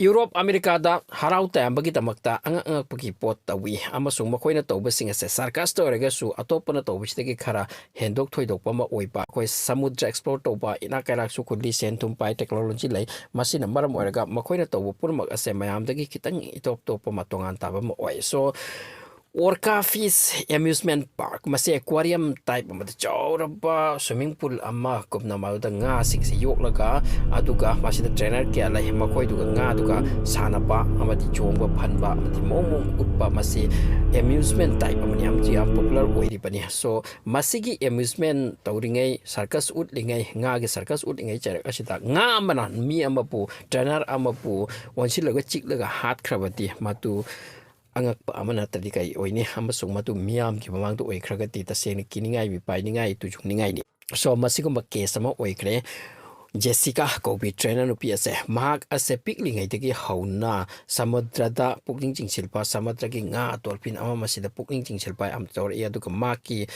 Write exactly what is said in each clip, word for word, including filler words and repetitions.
ꯌꯨꯔꯣꯞ ꯑꯃꯦꯔꯤꯀꯥꯗ ꯍꯔꯥꯎ ꯇꯌꯥꯝꯕꯒꯤꯗꯃꯛꯇ ꯑꯉꯛ ꯑꯉꯛꯄꯒꯤ ꯄꯣꯠ ꯇꯧꯏ, ꯑꯃꯁꯨꯡ ꯃꯈꯣꯏꯅ ꯇꯧꯕꯁꯤꯡ ꯑꯁꯦ ꯁꯔꯀꯁꯇ ꯑꯣꯏꯔꯒꯁꯨ ꯑꯇꯣꯞꯄꯅ ꯇꯧꯕꯁꯤꯗꯒꯤ ꯈꯔ ꯍꯦꯟꯗꯣꯛ ꯊꯣꯏꯗꯣꯛꯄ ꯑꯃ ꯑꯣꯏꯕ꯫ ꯑꯩꯈꯣꯏ ꯁꯃꯨꯗ꯭ꯔ ꯑꯦꯛꯁꯄ꯭ꯂꯣꯔ ꯇꯧꯕ, ꯏꯅꯥꯛ ꯀꯩꯔꯥꯛꯁꯨ ꯈꯨꯜꯂꯤ, ꯁꯦꯟ ꯊꯨꯝ ꯄꯥꯏ, ꯇꯦꯛꯅꯣꯂꯣꯖꯤ ꯂꯩ, ꯃꯁꯤꯅ ꯃꯔꯝ ꯑꯣꯏꯔꯒ ꯃꯈꯣꯏꯅ ꯇꯧꯕ ꯄꯨꯝꯅꯃꯛ ꯑꯁꯦ ꯃꯌꯥꯝꯗꯒꯤ ꯈꯤꯇꯪ ꯏꯇꯣꯞ ꯇꯣꯞꯄ ꯑꯃ, ꯇꯣꯉꯥꯟ ꯇꯥꯕ ꯑꯃ ꯑꯣꯏ꯫ ꯁꯣ ꯑꯣꯔꯀꯥ ꯐꯤꯁ ꯑꯦꯃ꯭ꯌꯨꯁꯃꯦꯟ ꯄꯥꯔꯛ, ꯃꯁꯤ ꯑꯦꯀ꯭ꯋꯥꯔꯤꯌꯝ ꯇꯥꯏꯞ ꯑꯃꯗ ꯆꯥꯎꯔꯕ ꯁ꯭ꯋꯤꯃꯤꯡ ꯄꯨꯜ ꯑꯃꯒꯨꯝꯅ ꯃꯗꯨꯗ ꯉꯥꯁꯤꯡꯁꯤ ꯌꯣꯛꯂꯒ, ꯑꯗꯨꯒ ꯃꯁꯤꯗ ꯇ꯭ꯔꯦꯅꯔ ꯀꯌꯥ ꯂꯩ, ꯃꯈꯣꯏꯗꯨꯒ ꯉꯥꯗꯨꯒ ꯁꯥꯟꯅꯕ ꯑꯃꯗꯤ ꯆꯣꯡꯕ ꯐꯟꯕ ꯑꯃꯗꯤ ꯃꯑꯣꯡ ꯃꯑꯣꯡ ꯎꯠꯄ, ꯃꯁꯤ ꯑꯦꯃ꯭ꯌꯨꯁꯃꯦꯟ ꯇꯥꯏꯞ ꯑꯃꯅꯤ, ꯌꯥꯝꯁꯨ ꯌꯥꯝ ꯄꯣꯄꯨꯂꯔ ꯑꯣꯏꯔꯤꯕꯅꯤ꯫ ꯁꯣ ꯃꯁꯤꯒꯤ ꯑꯦꯃ꯭ꯌꯨꯁꯃꯦꯟ ꯇꯧꯔꯤꯉꯩ, ꯁꯔꯀꯁ ꯎꯠꯂꯤꯉꯩ, ꯉꯥꯒꯤ ꯁꯔꯀꯁ ꯎꯠꯂꯤꯉꯩ ꯆꯩꯔꯛ ꯑꯁꯤꯗ ꯉꯥ ꯑꯃꯅ ꯃꯤ ꯑꯃꯕꯨ, ꯇ꯭ꯔꯦꯅꯔ ꯑꯃꯕꯨ ꯑꯣꯟꯁꯤꯜꯂꯒ ꯆꯤꯛꯂꯒ ꯍꯥꯠꯈ꯭ꯔꯕꯗꯤ ꯃꯗꯨ ꯑꯉꯛꯄ ꯑꯃ ꯅꯠꯇ꯭ꯔꯗꯤ ꯀꯔꯤ ꯑꯣꯏꯅꯤ? ꯑꯃꯁꯨꯡ ꯃꯗꯨ ꯃꯤꯌꯥꯝꯒꯤ ꯃꯃꯥꯡꯗ ꯑꯣꯏꯈ꯭ꯔꯒꯗꯤ ꯇꯁꯦꯡꯅ ꯀꯤꯅꯤꯡꯉꯥꯏ, ꯃꯤꯄꯥꯏꯅꯤꯡꯉꯥꯏ, ꯇꯨꯖꯨꯡꯅꯤꯡꯉꯥꯏꯅꯤ꯫ ꯁꯣ ꯃꯁꯤꯒꯨꯝꯕ ꯀꯦꯁ ꯑꯃ ꯑꯣꯏꯈ꯭ꯔꯦ꯫ ꯖꯦꯁꯤꯀꯥ ꯀꯧꯕꯤ ꯇ꯭ꯔꯦꯅꯔ ꯅꯨꯄꯤ ꯑꯁꯦ, ꯃꯍꯥꯛ ꯑꯁꯦ ꯄꯤꯛꯂꯤꯉꯩꯗꯒꯤ ꯍꯧꯅ ꯁꯃꯨꯗ꯭ꯔꯗ ꯄꯨꯛꯅꯤꯡ ꯆꯤꯡꯁꯤꯜꯄ, ꯁꯃꯨꯗ꯭ꯔꯒꯤ ꯉꯥ, ꯗꯣꯜꯐꯤꯟ ꯑꯃ ꯑꯃꯁꯤꯗ ꯄꯨꯛꯅꯤꯡ ꯆꯤꯡꯁꯤꯜꯄ ꯌꯥꯝ ꯇꯧꯔꯛꯏ꯫ ꯑꯗꯨꯒ ꯃꯍꯥꯛꯀꯤ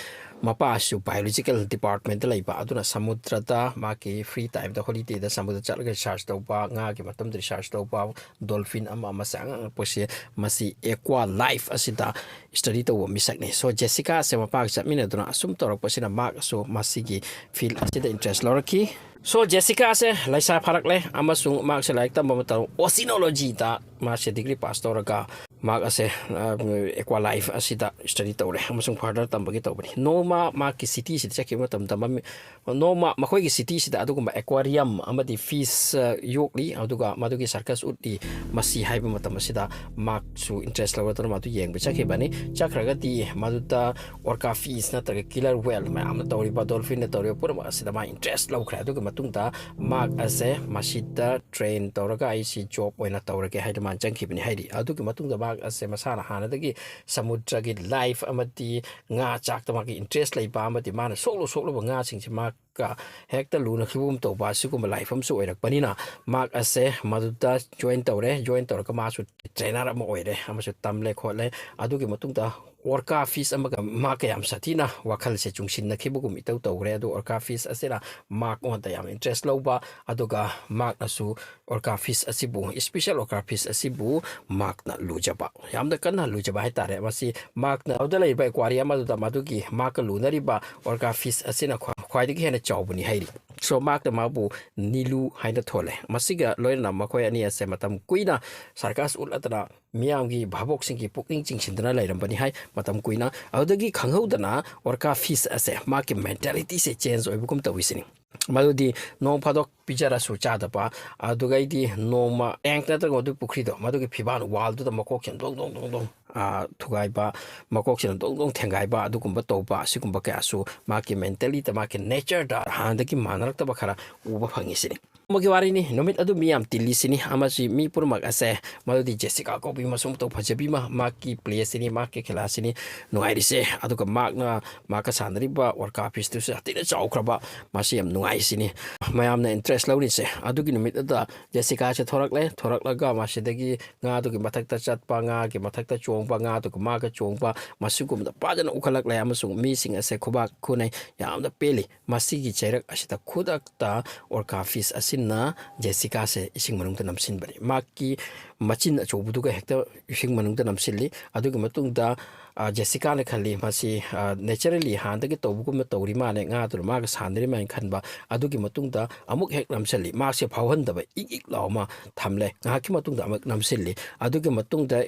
ꯃꯄꯥꯁꯨ ꯕꯥꯏꯑꯣꯂꯣꯖꯤꯀꯦꯜ ꯗꯤꯄꯥꯔꯠꯃꯦꯟꯇ ꯂꯩꯕ, ꯑꯗꯨꯅ ꯁꯃꯨꯗ꯭ꯔꯗ ꯃꯍꯥꯛꯀꯤ ꯐ꯭ꯔꯤ ꯇꯥꯏꯝꯗ, ꯍꯣꯂꯤꯗꯦꯗ ꯁꯃꯨꯗ꯭ꯔ ꯆꯠꯂꯒ ꯔꯤꯁꯥꯔꯆ ꯇꯧꯕ, ꯉꯥꯒꯤ ꯃꯇꯝꯗ ꯔꯤꯁꯥꯔꯆ ꯇꯧꯕ, ꯗꯣꯜꯐꯤꯟ ꯑꯃ ꯑꯃꯁꯦ ꯑꯉꯛ ꯑꯉꯛꯄꯁꯦ, ꯃꯁꯤ ꯑꯦꯀ꯭ꯋꯥ ꯂꯥꯏꯐ ꯑꯁꯤꯗ ꯁ꯭ꯇꯗꯤ ꯇꯧꯕ ꯃꯤꯁꯛꯅꯤ꯫ ꯁꯣ ꯖꯦꯁꯤꯀꯥꯁꯦ ꯃꯄꯥꯒ ꯆꯠꯃꯤꯟꯅꯗꯨꯅ ꯑꯁꯨꯝ ꯇꯧꯔꯛꯄꯁꯤꯅ ꯃꯍꯥꯛꯁꯨ ꯃꯁꯤꯒꯤ ꯐꯤꯜ ꯑꯁꯤꯗ ꯏꯟꯇꯔꯦꯁ ꯂꯧꯔꯛꯈꯤ꯫ ꯁꯣ ꯖꯦꯁꯤꯀꯥꯁꯦ ꯂꯩꯁꯥ ꯐꯥꯔꯛꯂꯦ ꯑꯃꯁꯨꯡ ꯃꯍꯥꯛꯁꯦ ꯂꯥꯏꯔꯤꯛ ꯇꯝꯕ ꯃꯇꯝ ꯑꯣꯁꯤꯅꯣꯂꯣꯖꯤꯗ ꯃꯥꯁꯦ ꯗꯤꯒ꯭ꯔꯤ ꯄꯥꯁ ꯇꯧꯔꯒ ꯃꯍꯥꯛ ꯑꯁꯦ, ꯑ, ꯑꯦꯀ꯭ꯋꯥ ꯂꯥꯏꯐ ꯑꯁꯤꯗ ꯁ꯭ꯇꯗꯤ ꯇꯧꯔꯦ ꯑꯃꯁꯨꯡ ꯐꯔꯗꯔ ꯇꯝꯕꯒꯤ ꯇꯧꯕꯅꯤ꯫ ꯅꯣꯡꯃ ꯃꯍꯥꯛꯀꯤ ꯁꯤꯇꯤꯁꯤꯗ ꯆꯠꯈꯤꯕ ꯃꯇꯝꯗ ꯃꯃꯤ-, ꯅꯣꯡꯃ ꯃꯈꯣꯏꯒꯤ ꯁꯤꯇꯤꯁꯤꯗ ꯑꯗꯨꯒꯨꯝꯕ ꯑꯦꯀ꯭ꯋꯥꯔꯤꯌꯝ ꯑꯃꯗꯤ ꯐꯤꯁ, ꯑ, ꯌꯣꯛꯂꯤ, ꯑꯗꯨꯒ ꯃꯗꯨꯒꯤ ꯁꯔꯀꯁ ꯎꯠꯂꯤ꯫ ꯃꯁꯤ ꯍꯥꯏꯕ ꯃꯇꯝ ꯑꯁꯤꯗ ꯃꯍꯥꯛꯁꯨ ꯏꯟꯇꯔꯦꯁ ꯂꯧꯔꯗꯨꯅ ꯃꯗꯨ ꯌꯦꯡꯕ ꯆꯠꯈꯤꯕꯅꯤ꯫ ꯆꯠꯈ꯭ꯔꯒꯗꯤ ꯃꯗꯨꯗ ꯑꯣꯔꯀꯥ ꯐꯤꯁ ꯅꯠꯇ꯭ꯔꯒ ꯀꯤꯂꯔ ꯋꯦꯜ ꯃꯌꯥꯝꯅ ꯇꯧꯔꯤꯕ, ꯗꯣꯜꯐꯤꯟꯅ ꯇꯧꯔꯤꯕ ꯄꯨꯝꯅꯃꯛ ꯑꯁꯤꯗ ꯃꯥ ꯏꯟꯇꯔꯦꯁ ꯂꯧꯈ꯭ꯔꯦ꯫ ꯑꯗꯨꯒꯤ ꯃꯇꯨꯡꯗ ꯃꯍꯥꯛ ꯑꯁꯦ ꯃꯁꯤꯗ ꯇ꯭ꯔꯦꯟ ꯇꯧꯔꯒ ꯑꯩꯁꯤ ꯖꯣꯕ ꯑꯣꯏꯅ ꯇꯧꯔꯒꯦ ꯍꯥꯏꯗꯅ ꯃꯥꯅ ꯆꯪꯈꯤꯕꯅꯤ ꯍꯥꯏꯔꯤ꯫ ꯑꯗꯨꯒꯤ ꯃꯇꯨꯡꯗ ꯃꯍꯥꯛ ꯑꯁꯦ ꯃꯁꯥꯅ ꯍꯥꯟꯅꯗꯒꯤ ꯁꯃꯨꯗ꯭ꯔꯒꯤ ꯂꯥꯏꯐ ꯑꯃꯗꯤ ꯉꯥ ꯆꯥꯛꯇ ꯃꯥꯒꯤ ꯏꯟꯇꯔꯦꯁ ꯂꯩꯕ ꯑꯃꯗꯤ ꯃꯥꯅ ꯁꯣꯛꯂꯨ ꯁꯣꯛꯂꯨꯕ ꯉꯥꯁꯤꯡꯁꯦ ꯃꯍꯥꯛ ꯀ ꯍꯦꯛꯇ ꯂꯨꯅꯈꯤꯕꯒꯨꯝ ꯇꯧꯕ ꯑꯁꯤꯒꯨꯝꯕ ꯂꯥꯏꯐꯝꯁꯨ ꯑꯣꯏꯔꯛꯄꯅꯤꯅ, ꯃꯍꯥꯛ ꯑꯁꯦ ꯃꯗꯨꯗ ꯖꯣꯏꯟ ꯇꯧꯔꯦ꯫ ꯖꯣꯏꯟ ꯇꯧꯔꯒ ꯃꯥꯁꯨ ꯇ꯭ꯔꯦꯅꯔ ꯑꯃ ꯑꯣꯏꯔꯦ ꯑꯃꯁꯨ ꯇꯝꯂꯦ ꯈꯣꯠꯂꯦ꯫ ꯑꯗꯨꯒꯤ ꯃꯇꯨꯡꯗ ꯑꯣꯔꯀꯥ ꯐꯤꯁ ꯑꯃꯒ ꯃꯍꯥꯛ ꯀꯌꯥꯝ ꯁꯥꯊꯤꯅ ꯋꯥꯈꯜꯁꯦ ꯆꯨꯡꯁꯤꯟꯅꯈꯤꯕꯒꯨꯝ ꯏꯇꯧ ꯇꯧꯈ꯭ꯔꯦ꯫ ꯑꯗꯨ ꯑꯣꯔꯀꯥ ꯐꯤꯁ ꯑꯁꯤꯅ ꯃꯍꯥꯛꯉꯣꯟꯗ ꯌꯥꯝ ꯏꯟꯇꯔꯦꯁ ꯂꯧꯕ, ꯑꯗꯨꯒ ꯃꯍꯥꯛꯅꯁꯨ ꯑꯣꯔꯀꯥ ꯐꯤꯁ ꯑꯁꯤꯕꯨ, ꯏꯁꯄꯤꯁꯦꯜ ꯑꯣꯔꯀꯥ ꯐꯤꯁ ꯑꯁꯤꯕꯨ ꯃꯍꯥꯛꯅ ꯂꯨꯖꯕ, ꯌꯥꯝꯅ ꯀꯟꯅ ꯂꯨꯖꯕ ꯍꯥꯏꯇꯥꯔꯦ꯫ ꯃꯁꯤ ꯃꯍꯥꯛꯅ ꯑꯗꯨꯗ ꯂꯩꯔꯤꯕ ꯑꯦꯀ꯭ꯋꯥꯔꯤꯌꯝ ꯑꯗꯨꯗ ꯃꯗꯨꯒꯤ ꯃꯍꯥꯛꯀ ꯂꯨꯅꯔꯤꯕ ꯑꯣꯔꯀꯥ ꯐꯤꯁ ꯑꯁꯤꯅ ꯈ꯭ꯋꯥ-, ꯈ꯭ꯋꯥꯏꯗꯒꯤ ꯍꯦꯟꯅ ꯆꯥꯎꯕꯅꯤ ꯍꯥꯏꯔꯤ꯫ ꯁꯣ ꯃꯍꯥꯛꯅ ꯃꯥꯕꯨ ꯅꯤꯂꯨ ꯍꯥꯏꯅ ꯊꯣꯜꯂꯦ꯫ ꯃꯁꯤꯒ ꯂꯣꯏꯅꯅ ꯃꯈꯣꯏ ꯑꯅꯤ ꯑꯁꯦ ꯃꯇꯝ ꯀꯨꯏꯅ ꯁꯔꯀꯁ ꯎꯠꯂꯗꯅ ꯃꯤꯌꯥꯝꯒꯤ ꯚꯥꯕꯣꯛꯁꯤꯡꯒꯤ ꯄꯨꯛꯅꯤꯡ ꯆꯤꯡꯁꯤꯟꯗꯨꯅ ꯂꯩꯔꯝꯕꯅꯤ ꯍꯥꯏ ꯃꯇꯝ ꯀꯨꯏꯅ꯫ ꯑꯗꯨꯗꯒꯤ ꯈꯪꯍꯧꯗꯅ ꯑꯣꯔꯀꯥ ꯐꯤꯁ ꯑꯁꯦ ꯃꯍꯥꯛꯀꯤ ꯃꯦꯟꯇꯦꯂꯤꯇꯤꯁꯦ ꯆꯦꯟꯖ ꯑꯣꯏꯕꯒꯨꯝ ꯇꯧꯏꯁꯤꯅꯤ꯫ ꯃꯗꯨꯗꯤ ꯅꯣꯡ ꯐꯥꯗꯣꯛ ꯄꯤꯖꯔꯁꯨ ꯆꯥꯗꯕ, ꯑꯗꯨꯒꯩꯗꯤ ꯅꯣꯡꯃ ꯑꯦꯡ ꯅꯠꯇ꯭ꯔꯒ ꯃꯗꯨꯒꯤ ꯄꯨꯈ꯭ꯔꯤꯗꯣ, ꯃꯗꯨꯒꯤ ꯐꯤꯕꯥꯟ ꯋꯥꯜꯗꯨꯗ ꯃꯀꯣꯛꯁꯤꯅ ꯗꯣꯡ ꯗꯣꯡ ꯗꯣꯡ ꯗꯣꯡ, ꯑꯥ, ꯊꯨꯒꯥꯏꯕ, ꯃꯀꯣꯛꯁꯤꯅ ꯗꯣꯡ ꯗꯣꯡ ꯊꯦꯡꯒꯥꯏꯕ, ꯑꯗꯨꯒꯨꯝꯕ ꯇꯧꯕ, ꯑꯁꯤꯒꯨꯝꯕ ꯀꯌꯥꯁꯨ ꯃꯍꯥꯛꯀꯤ ꯃꯦꯟꯇꯦꯂꯤꯇ, ꯃꯍꯥꯛꯀꯤ ꯅꯦꯆꯔꯗ ꯍꯥꯟꯅꯗꯒꯤ ꯃꯥꯟꯅꯔꯛꯇꯕ ꯈꯔ ꯎꯕ ꯐꯪꯉꯤꯁꯤꯅꯤ꯫ ꯅꯣꯡꯃꯒꯤ ꯋꯥꯔꯤꯅꯤ, ꯅꯨꯃꯤꯠ ꯑꯗꯨ ꯃꯤ ꯌꯥꯝ ꯇꯤꯜꯂꯤꯁꯤꯅꯤ, ꯑꯃꯁꯤ ꯃꯤ ꯄꯨꯝꯅꯃꯛ ꯑꯁꯦ ꯃꯗꯨꯗꯤ ꯖꯦꯁꯤꯀꯥ ꯀꯧꯕꯤ ꯃꯁꯛ ꯃꯇꯧ ꯐꯖꯕꯤ ꯑꯃ, ꯃꯍꯥꯛꯀꯤ ꯄ꯭ꯂꯦꯁꯤꯅꯤ, ꯃꯍꯥꯛꯀꯤ ꯈꯦꯂꯥꯁꯤꯅꯤ ꯅꯨꯡꯉꯥꯏꯔꯤꯁꯦ꯫ ꯑꯗꯨꯒ ꯃꯍꯥꯛꯅ, ꯃꯍꯥꯛꯀ ꯁꯥꯟꯅꯔꯤꯕ ꯑꯣꯔꯀꯥ ꯐꯤꯁꯇꯨꯁꯨ ꯌꯥꯝ ꯊꯤꯅ ꯆꯥꯎꯈ꯭ꯔꯕ, ꯃꯁꯤ ꯌꯥꯝ ꯅꯨꯡꯉꯥꯏꯁꯤꯅꯤ꯫ ꯃꯌꯥꯝꯅ ꯏꯟꯇꯔꯦꯁ ꯂꯧꯔꯤꯁꯦ꯫ ꯑꯗꯨꯒꯤ ꯅꯨꯃꯤꯠ ꯑꯗꯨꯗ ꯖꯦꯁꯤꯀꯥꯁꯦ ꯊꯣꯔꯛꯂꯦ, ꯊꯣꯔꯛꯂꯒ ꯃꯁꯤꯗꯒꯤ ꯉꯥꯗꯨꯒꯤ ꯃꯊꯛꯇ ꯆꯠꯄ, ꯉꯥꯒꯤ ꯃꯊꯛꯇ ꯆꯣꯡꯕ, ꯉꯥꯗꯨꯒ ꯃꯥꯒ ꯆꯣꯡꯕ, ꯃꯁꯤꯒꯨꯝꯕꯗ ꯐꯖꯅ ꯎꯈꯠꯂꯛꯂꯦ, ꯑꯃꯁꯨꯡ ꯃꯤꯁꯤꯡ ꯑꯁꯦ ꯈꯨꯕꯥꯛ ꯈꯨꯅꯩ, ꯌꯥꯝꯅ ꯄꯦꯜꯂꯤ꯫ ꯃꯁꯤꯒꯤ ꯆꯩꯔꯛ ꯑꯁꯤꯗ ꯈꯨꯗꯛꯇ ꯑꯣꯔꯀꯥ ꯐꯤꯁ ꯑꯁꯤꯅ ꯖꯦꯁꯤꯀꯥꯁꯦ ꯏꯁꯤꯡ ꯃꯅꯨꯡꯗ ꯅꯝꯁꯤꯟꯕꯅꯤ꯫ ꯃꯍꯥꯛꯀꯤ ꯃꯆꯤꯟ ꯑꯆꯧꯕꯗꯨꯒ ꯍꯦꯛꯇ ꯏꯁꯤꯡ ꯃꯅꯨꯡꯗ ꯅꯝꯁꯤꯜꯂꯤ꯫ ꯑꯗꯨꯒꯤ ꯃꯇꯨꯡꯗ, ꯑ, ꯖꯦꯁꯤꯀꯥꯅ ꯈꯜꯂꯤ, "ꯃꯁꯤ, ꯑ, ꯅꯦꯆꯔꯦꯜꯂꯤ ꯍꯥꯟꯅꯗꯒꯤ ꯇꯧꯕꯒꯨꯝꯅ ꯇꯧꯔꯤ ꯃꯥꯜꯂꯦ, ꯉꯥꯗꯨꯅ ꯃꯥꯒ ꯁꯥꯟꯅꯔꯤ ꯃꯥꯜꯂꯦ" ꯈꯟꯕ꯫ ꯑꯗꯨꯒꯤ ꯃꯇꯨꯡꯗ ꯑꯃꯨꯛ ꯍꯦꯛ ꯅꯝꯁꯤꯜꯂꯤ꯫ ꯃꯍꯥꯛꯁꯦ ꯐꯥꯎꯍꯟꯗꯕ ꯏꯛ ꯏꯛ ꯂꯥꯎ ꯑꯃ ꯊꯝꯂꯦ꯫ ꯉꯥꯏꯍꯥꯛꯀꯤ ꯃꯇꯨꯡꯗ ꯑꯃꯨꯛ ꯅꯝꯁꯤꯜꯂꯤ꯫ ꯑꯗꯨꯒꯤ ꯃꯇꯨꯡꯗ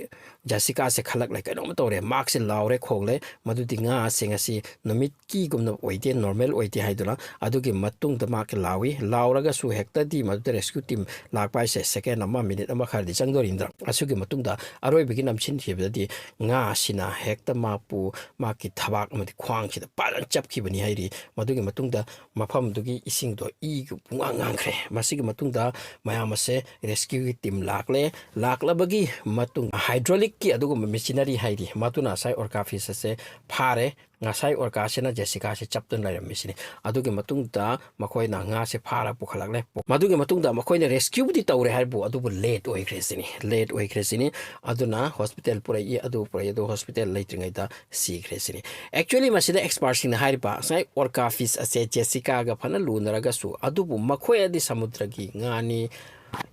ꯖꯦꯁꯤꯀꯥꯁꯦ ꯈꯜꯂꯛꯂꯦ, ꯀꯩꯅꯣꯝꯃ ꯇꯧꯔꯦ꯫ ꯃꯍꯥꯛꯁꯦ ꯂꯥꯎꯔꯦ, ꯈꯣꯡꯂꯦ꯫ ꯃꯗꯨꯗꯤ ꯉꯥꯁꯤꯡ ꯑꯁꯤ ꯅꯨꯃꯤꯠꯀꯤꯒꯨꯝꯅ ꯑꯣꯏꯗꯦ, ꯅꯣꯔꯃꯦꯜ ꯑꯣꯏꯗꯦ ꯍꯥꯏꯗꯨꯅ꯫ ꯑꯗꯨꯒꯤ ꯃꯇꯨꯡꯗ ꯃꯍꯥꯛꯀꯤ ꯂꯥꯎꯏ꯫ ꯂꯥꯎꯔꯒꯁꯨ ꯍꯦꯛꯇꯗꯤ ꯃꯗꯨꯗ ꯔꯦꯁꯀ꯭ꯌꯨ ꯇꯤꯝ ꯂꯥꯛꯄ ꯍꯥꯏꯁꯦ ꯁꯦꯀꯦꯟ ꯑꯃ, ꯃꯤꯅꯤꯠ ꯑꯃ ꯈꯔꯗꯤ ꯆꯪꯗꯣꯔꯤꯅꯤꯗꯅ꯫ ꯑꯁꯨꯒꯤ ꯃꯇꯨꯡꯗ ꯑꯔꯣꯏꯕꯒꯤ ꯅꯝꯁꯤꯟꯈꯤꯕꯗꯗꯤ ꯉꯥ ꯑꯁꯤꯅ ꯍꯦꯛꯇ ꯃꯍꯥꯛꯄꯨ, ꯃꯍꯥꯛꯀꯤ ꯊꯕꯥꯛ ꯑꯃꯗꯤ ꯈ꯭ꯋꯥꯡꯁꯤꯗ ꯐꯖꯅ ꯆꯞꯈꯤꯕꯅꯤ ꯍꯥꯏꯔꯤ꯫ ꯃꯗꯨꯒꯤ ꯃꯇꯨꯡꯗ ꯃꯐꯝꯗꯨꯒꯤ ꯏꯁꯤꯡꯗꯣ ꯏꯒ ꯄꯨꯡꯉꯥꯡ ꯉꯥꯡꯈ꯭ꯔꯦ꯫ ꯃꯁꯤꯒꯤ ꯃꯇꯨꯡꯗ ꯃꯌꯥꯝ ꯑꯁꯦ ꯔꯦꯁꯀ꯭ꯌꯨꯒꯤ ꯇꯤꯝ ꯂꯥꯛꯂꯦ꯫ ꯂꯥꯛꯂꯕꯒꯤ ꯃꯇꯨꯡ ꯍꯥꯏꯗ꯭ꯔꯣꯂꯤꯛꯀꯤ ꯑꯗꯨꯒꯨꯝꯕ ꯃꯦꯆꯤꯅꯔꯤ ꯍꯥꯏꯔꯤ, ꯃꯗꯨꯅ ꯉꯁꯥꯏ ꯑꯣꯔꯀꯥ ꯐꯤꯁ ꯑꯁꯦ ꯐꯥꯔꯦ꯫ ꯉꯁꯥꯏ ꯑꯣꯔꯀꯥꯁꯤꯅ ꯖꯦꯁꯤꯀꯥꯁꯦ ꯆꯞꯇꯨꯅ ꯂꯩꯔꯝꯃꯤꯁꯤꯅꯤ꯫ ꯑꯗꯨꯒꯤ ꯃꯇꯨꯡꯗ ꯃꯈꯣꯏꯅ ꯉꯥꯁꯦ ꯐꯥꯔ ꯄꯨꯈꯠꯂꯛꯂꯦ꯫ ꯃꯗꯨꯒꯤ ꯃꯇꯨꯡꯗ ꯃꯈꯣꯏꯅ ꯔꯦꯁꯀ꯭ꯌꯨꯕꯨꯗꯤ ꯇꯧꯔꯦ ꯍꯥꯏꯕꯨ, ꯑꯗꯨꯕꯨ ꯂꯦꯠ ꯑꯣꯏꯈ꯭ꯔꯦ ꯁꯤꯅꯤ, ꯂꯦꯠ ꯑꯣꯏꯈ꯭ꯔꯦ ꯁꯤꯅꯤ꯫ ꯑꯗꯨꯅ ꯍꯣꯁꯄꯤꯇꯥꯜ ꯄꯨꯔꯛꯏ, ꯑꯗꯨ ꯄꯨꯔꯛꯏ, ꯑꯗꯨ ꯍꯣꯁꯄꯤꯇꯥꯜ ꯂꯩꯇ꯭ꯔꯤꯉꯩꯗ ꯁꯤꯈ꯭ꯔꯦ ꯁꯤꯅꯤ꯫ ꯑꯦꯛꯆꯨꯋꯦꯂꯤ ꯃꯁꯤꯗ ꯑꯦꯛꯁꯄꯥꯔꯠꯁꯤꯡꯅ ꯍꯥꯏꯔꯤꯕ ꯉꯁꯥꯏ ꯑꯣꯔꯀꯥ ꯐꯤꯁ ꯑꯁꯦ ꯖꯦꯁꯤꯀꯥꯒ ꯐꯅ ꯂꯨꯅꯔꯒꯁꯨ, ꯑꯗꯨꯕꯨ ꯃꯈꯣꯏ ꯑꯗꯤ ꯁꯃꯨꯗ꯭ꯔꯒꯤ ꯉꯥꯅꯤ,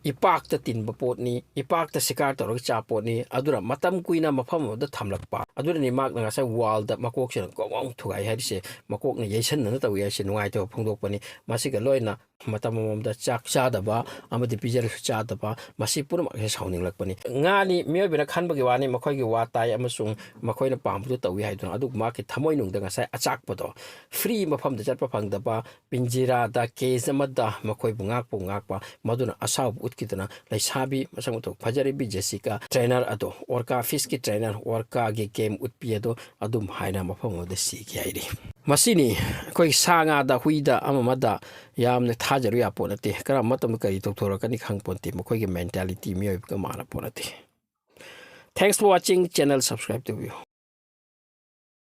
ꯏꯄꯥꯛꯇ ꯇꯤꯟꯕ ꯄꯣꯠꯅꯤ, ꯏꯄꯥꯛꯇ ꯁꯤꯀꯥꯔ ꯇꯧꯔꯒ ꯆꯥ ꯄꯣꯠꯅꯤ꯫ ꯑꯗꯨꯅ ꯃꯇꯝ ꯀꯨꯏꯅ ꯃꯐꯝ ꯑꯃꯗ ꯊꯝꯂꯛꯄ, ꯑꯗꯨꯅꯅꯤ ꯃꯍꯥꯛꯅ ꯉꯁꯥꯏ ꯋꯥꯜꯗ ꯃꯀꯣꯛꯁꯤꯅ ꯒꯣꯡ ꯒꯣꯡ ꯊꯨꯒꯥꯏ ꯍꯥꯏꯔꯤꯁꯦ, ꯃꯀꯣꯛꯅ ꯌꯩꯁꯟꯅꯅ ꯇꯧꯏ ꯍꯥꯏꯔꯤꯁꯦ ꯅꯨꯡꯉꯥꯏꯇꯕ ꯐꯣꯡꯗꯣꯛꯄꯅꯤ꯫ ꯃꯁꯤꯒ ꯂꯣꯏꯅ ꯃꯇꯝ ꯑꯃꯃꯝꯗ ꯆꯥꯛ ꯆꯥꯗꯕ ꯑꯃꯗꯤ ꯄꯤꯖꯔꯁꯨ ꯆꯥꯗꯕ, ꯃꯁꯤ ꯄꯨꯝꯅꯃꯛꯁꯦ ꯁꯥꯎꯅꯤꯡꯂꯛꯄꯅꯤ꯫ ꯉꯥꯅꯤ, ꯃꯤꯑꯣꯏꯕꯅ ꯈꯟꯕꯒꯤ ꯋꯥꯅꯤ, ꯃꯈꯣꯏꯒꯤ ꯋꯥ ꯇꯥꯏ ꯑꯃꯁꯨꯡ ꯃꯈꯣꯏꯅ ꯄꯥꯝꯕꯗꯨ ꯇꯧꯏ ꯍꯥꯏꯗꯨꯅ, ꯑꯗꯨꯕꯨ ꯃꯍꯥꯛꯀꯤ ꯊꯃꯣꯏꯅꯨꯡꯗ ꯉꯁꯥꯏ ꯑꯆꯥꯛꯄꯗꯣ, ꯐ꯭ꯔꯤ ꯃꯐꯝꯗ ꯆꯠꯄ ꯐꯪꯗꯕ, ꯄꯤꯟꯖꯤꯔꯥꯗ ꯀꯦꯖ ꯑꯃꯗ ꯃꯈꯣꯏꯕꯨ ꯉꯥꯛꯄꯨ ꯉꯥꯛꯄ, ꯃꯗꯨꯅ ꯑꯁꯥꯎꯕ ꯎꯠꯈꯤꯗꯨꯅ ꯂꯩꯁꯥꯕꯤ ꯃꯁꯛ ꯃꯇꯧ ꯐꯖꯔꯤꯕꯤ ꯖꯦꯁꯤꯀꯥ, ꯇ꯭ꯔꯦꯅꯔ ꯑꯗꯣ, ꯑꯣꯔꯀꯥ ꯐꯤꯁꯀꯤ ꯇ꯭ꯔꯦꯅꯔ, ꯑꯣꯔꯀꯥꯒꯤ ꯒꯦꯝ ꯎꯠꯄꯤ ꯑꯗꯣ ꯑꯗꯨꯝ ꯍꯥꯏꯅ ꯃꯐꯝ ꯑꯃꯗ ꯁꯤꯈꯤ ꯍꯥꯏꯔꯤ꯫ ꯃꯁꯤꯅꯤ ꯑꯩꯈꯣꯏ ꯁꯥ ꯉꯥꯗ, ꯍꯨꯏꯗ, ꯑꯃ ꯑꯃꯗ ꯌꯥꯝꯅ ꯊꯥꯖꯔꯨ ꯌꯥꯄꯣꯠ ꯅꯠꯇꯦ꯫ ꯀꯔꯝꯕ ꯃꯇꯝꯗ ꯀꯔꯤ ꯇꯧꯊꯣꯔꯛꯀꯅꯤ ꯈꯪꯄꯣꯟꯇꯦ꯫ ꯃꯈꯣꯏꯒꯤ ꯃꯦꯟꯇꯥꯂꯤꯇꯤ ꯃꯤꯑꯣꯏꯕꯒ ꯃꯥꯟꯅ ꯄꯣꯠ ꯅꯠꯇꯦ꯫ Thanks for watching, channel subscribe ꯇꯧꯕꯤꯌꯨ꯫